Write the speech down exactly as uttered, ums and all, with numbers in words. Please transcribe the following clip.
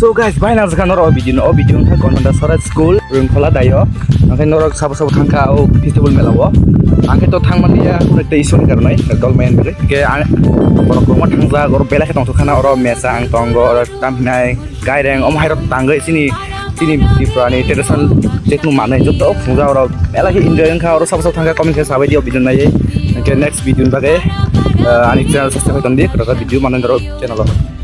So guys, bai nang jakha norok o video no, o video wngkha Gananda Swaraj School, Rungphola Dayo. Angkhe norok sabo sabo thangkha o festival mela o. Angkhe to thangmani ya, kunui tei isoni karnai, dol mayan beri. Ke ang, borok kwbangma thangjak, oro belai khe tongthok khana, oro mesa ang tongo, oro tamhinai, gaireng, omo hairok tangwi chini, chini Tripura ni traditional jekunu manwi joto phungjak, oro belai khe enjoy wngkha, oro sabo sabo thangkha comment khe sabai di o video naiwi. Angkhe next video ni bagwi, eh, ani channel subscribe khai tongdi, kwtal video manwi norok channel o.